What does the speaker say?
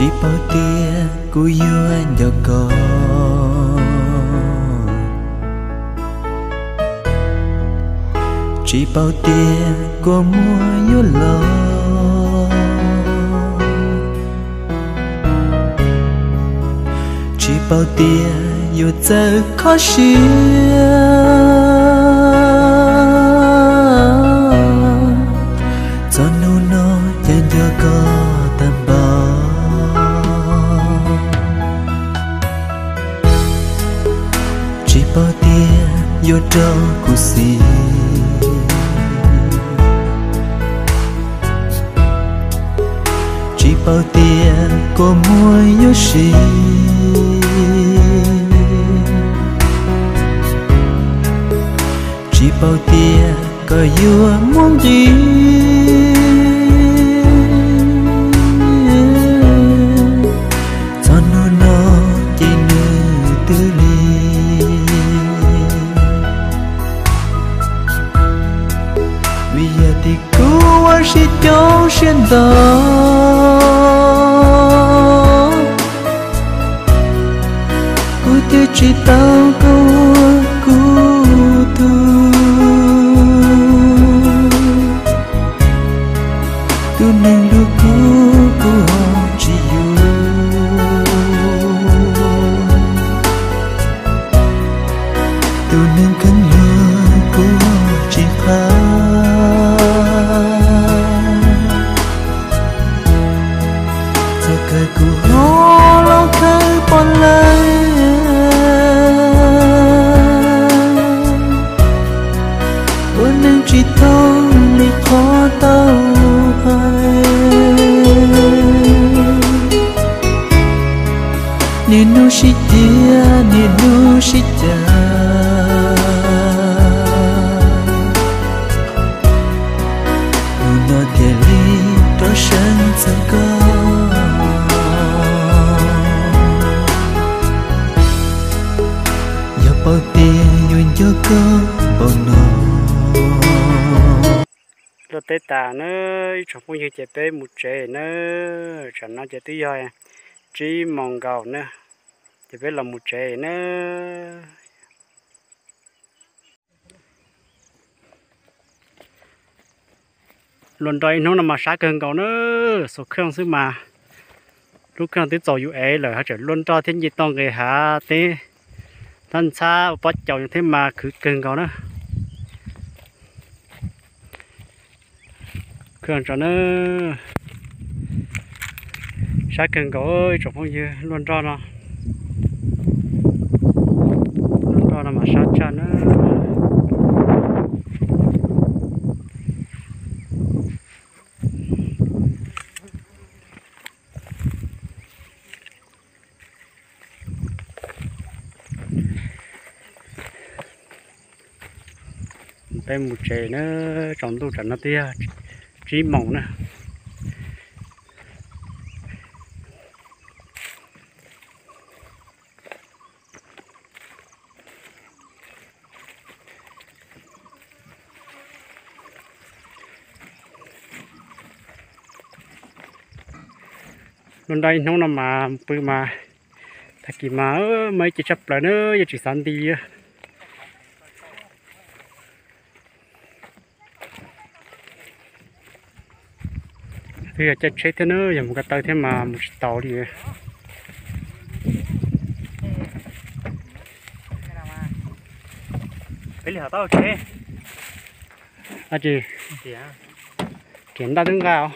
Tsis paub tias kuv yuav nco koj, tsis paub tias kua muag yuav los, tsis paub tias yuav txawj kho siab. Txog hnub no ces nco koj tag npaum. Tsis paub tias yuav rau kuv xis, tsis paub tias kua muag yuav sim, tsis paub tias koj yuav muaj nqis. Txog hnub no ces nws twb lig, vim yog tias kuv ua siab coob siab ntau, kuv twb tsis tau koj ua kuv tug. Tus neeg hlub kuv, kuv ho tsis yuav. Tus neeg kheev hlub kuv ho tsis qha. Txog kawg kuv ho los khawb pom lawm, ua neeg tsis thoob li qhov tau hais. Niaj hnub sib cia, niaj hnub sib cav, hnub no thiaj li rov seev txog koj. Yog paub tias yuav nco koj npaum no. Luaj teb tas na, ib tsoom phooj ywg, ces peb mus tsev na. Tsam no ces twb yog tsib moos nkaus na, ces peb los mus tsev na. Luaj nroj ib hnub no mas sab kawg nkaus na, xuas khaj xwb mas lub khaj twb txaus yus ev lawm, ho tseem luaj nroj thiab nce toj nqis hav teb, thaj ntxhab ua pob caus thiab mas khwv kawg nkaus na. Khaj tso na, sab kawg nkaus ib tsoom phooj ywg, luaj nroj no, luaj nroj no mas sab tshaj na. Peb mus tsev na, tsaus ntuj tsam no twb yog tsib moos na. Luaj nroj ib hnub no mas pw mas tag kis mas muaj ib ce tshaj plaws na, yeej tsis xav nti li. Twb yog caij tsheb thiab na, yog mus ko taw thiab mas mus tsis taus li. Peb li hov tau tsheb. Ab tsi, riam ntaj twb nqa os.